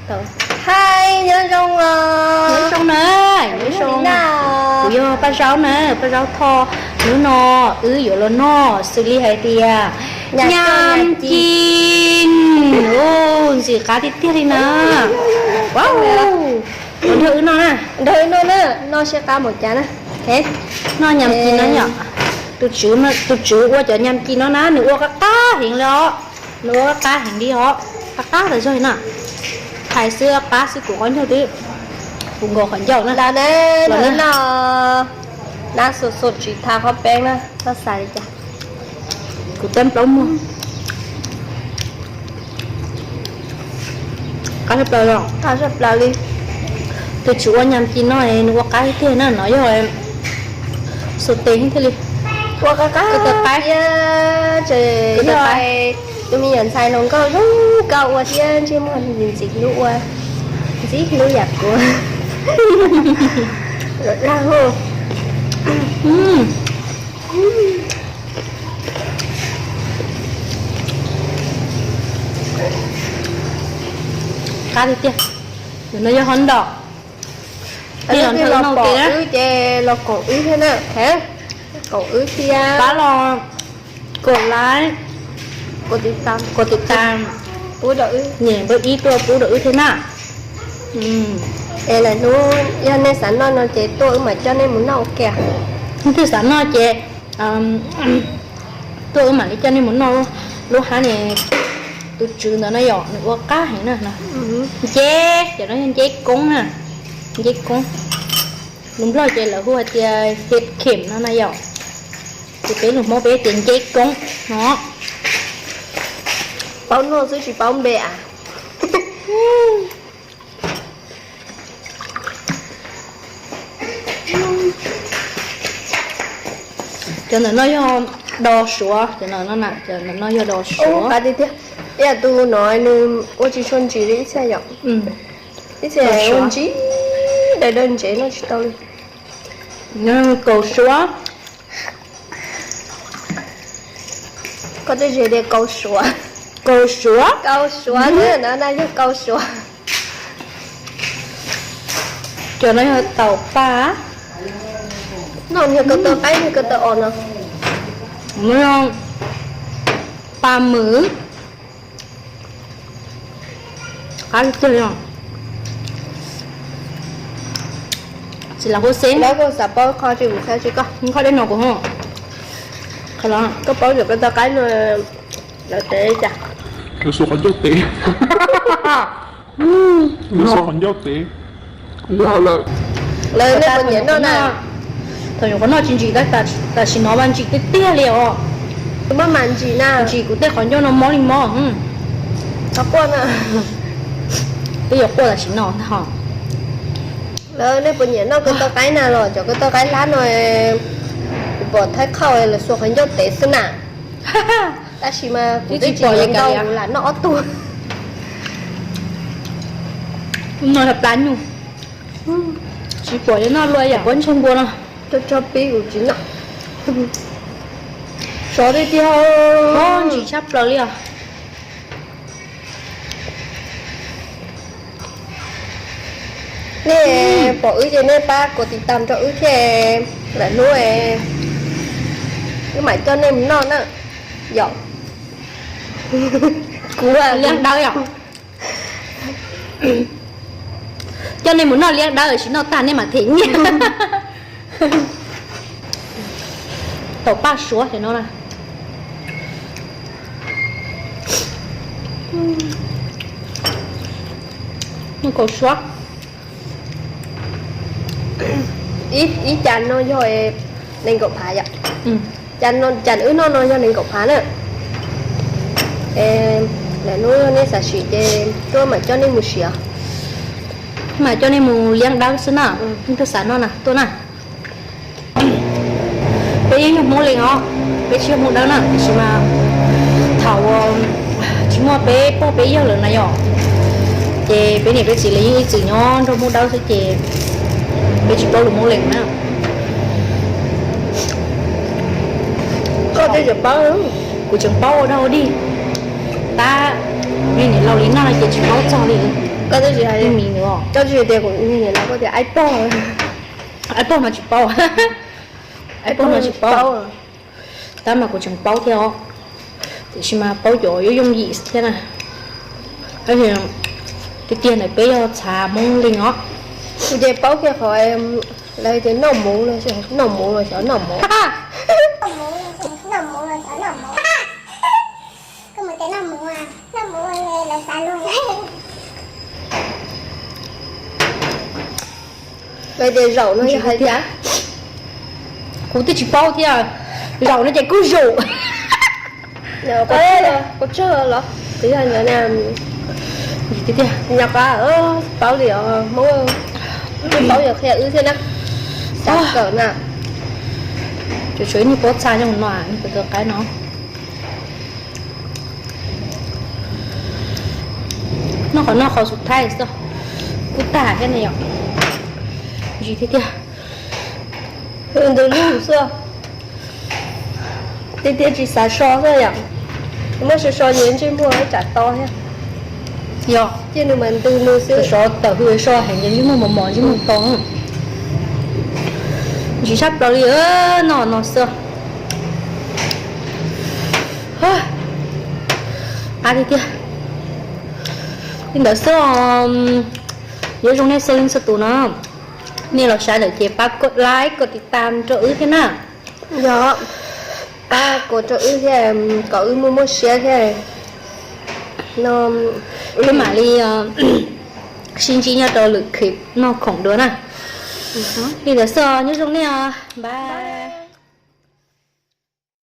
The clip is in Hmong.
Hais, nyob zoo os. Nyob zoo na, nyob zoo na. Kuv yog Paj Zaub na, Paj Zaub Thoj. Hnub no wb yuav los noj xws li hais tias nyam ci, ntxim qab tiag tiag li na. Nrog wb noj na, nrog wb noj na, noj seb qab npaum cas na. Noj nyam ci no yom. Tus tswv ua cov nyam ci no na nws ua qab qab heev li os. Nws ua qab qab heev li os, qab qab tas zog na. Hais xwb qab xwb, kuv qhov ncauj twb puv nkaus qhov ncauj na. Los na, nab xua xua tsis tha qhov peeb na, koj xav li cas? Kuv tab plaub muag. Qab zaj plaws los, qab zaj plaws li. Tus tswv ua nyam ci no nws ua qab tiag na, no yog xua tes thiaj li ua qab qab. Tus me nyuam ntxhais hluas nkauj zoo nkauj ua thiab ntsej muag ntxim ntxim hlub ua, ntxim hlub yam kuv. Qab tiag tiag. Tus no yog hov ntom. Los pom wb ces los koom wb thiab na. Koom wb thiab, pab los kom like, kom tiv tas, nyem npawb ib tuaj pub rau wb thiab na. Es lwm hnub yog nej xav noj no ces tuaj wb mam coj nej mus noj ua ke. Leej twg xav noj ces tuaj wb mam li coj nej mus noj. Lub hab ne, tus tswv ntawd no yom, nws ua qab heev na. Nceb, cov no yog nceb koob na, nceb koob. Lus Nplog ces lawv hu hais tias hes khem no na yom. Ces peb lus Hmoob peb tias nceb koob no. Paub noj xwb tsis paub npe a. Cov ntawm no yog do suav, cov ntawm no yog do suav. Ib yam tus no nws ua tsis tshua ntsim li ib txhia yom. Ib txhia ua ntsim, daim daim ntsev no tsis tau li. Kaus suav. Koj twb tias kaus suav. Kaus suav, kaus suav, no yog kaus suav. Cov no yog taum paj. No yog ko taw qaib, yog ko taw os no. Paj mwm. Qab tiag li. Tsis los kuj xeb, xav paub qhov tsis, kuv xav tsis koj, koj dej no kuv ho. Koj paub yog ko taw qaib no lawv tev li cas? Lawv xuas qhov ncauj tev. Lawv xuas qhov ncauj tev. Lawv, nej puas nyiam noj na? Thaum nyuam qhuav noj tsis ntsim, tam sim no mas ntsim tiag tiag li os. Maj mam ntsim na. Ntsim kuv tej qhov ncauj no mob li mob. Qhov quaj na. Twb yuav quaj tam sim no ntag ho. Lawv, nej puas nyiam noj ko taw qaib na los? Cov ko taw qaib hlab no kuv pom Thaib Qhauj lawv xuas qhov ncauj tev xwb na. Tab sis mas kuv twb tsis pom li cas, lam noj ob tug. No yog plab nyuj. Tsis pom li noj luaj yam pob ntseg npua no. Tso tso pib kuv tsis noj. Sov tiag tiag. Ntsim tshaj plaws li os. Nej pom wb ces nej pab kuv tiv tam rau wb thiab, lwm hnub wb mam coj nej mus noj na. Yom, kuv liab dawb yom. Coj nej mus noj liab dawb, sim noj tag nej mam them nyiaj. Taum paj suav ces no na. Noj kaus suav. Ib cas no yog nees nkaum phav yom. Cas wb noj no yog nees nkaum phav na. Lwm hnub yog nej xav sim ces tuaj mam coj nej mus sim os. Mam coj nej mus liab dawb xwb na. Nej twg xav noj na tuaj na. Peb yeej yog Hmoob Lees os, peb tsis yog Hmoob Dawb na, tiam sis mas thaum tsis muaj peb pog peb yawg lawm na yom, ces peb niam peb txiv lawv yeej ib txwm nyob nrog Hmoob Dawb xwb ces peb tsis paub lus Hmoob Lees na. Koj twb tseem paub, kuv tseem paub ua dog ua dig. Tab, niam laus li no ces tsis paub txog li. Koj twb tsis hais, koj twb tsis tias kuv niam los koj tias aib pog. Aib pog no tsis paub. Aib pog no tsis paub. Tab mas kuv tseem paub thiab os, tiam sis mas paub cov yooj yooj yim thiab na. Tiag tiag ntawm peb yog txhav Hmoob Leeg os. Kuv ces paub kiag qhov lawv tias noj mov no, noj mov los xyov noj mov. Lawv tias zaum no yog hais tias, kuv twb tsis paub thiab. Zaum no ces kuj zaum. Kuv tsawg los kuv yog nyob, nyob qab paub li os, Hmoob paub yuav qhia wb thiab na. Xav kawm na. Tsuas tshuav ib niag pob txha zoo no, niag kawm qaib no. Noj qhov no qhov xub thawj xwb, kuj tag thiab ne yom. Ntsis tiag tiag. Ntws lug xwb. Tiag tiag tsis xav so xwb yom. Muab so so ces ntsej muag tsam to thiab. Yog, cia nws mas ntws nws xwb. So tawm hws so heev ces ntsej muag mos mos ntsej muag to. Ntsis tshaj plaws li, noj no xwb. Qab tiag tiag. Li ntawd xwb os. Nyob zoo nej txhua leej txhua tus no, nej los saib lawm ces pab kov like kov tiv tam rau wb thiab na. Yog, pab kov rau wb thiab, kom wb muaj muaj siab thiab no. Wb mam li sib ntsib nyob rau lwm clip noj khoom dua na. Li ntawd xwb os, nyob zoo nej os, bye.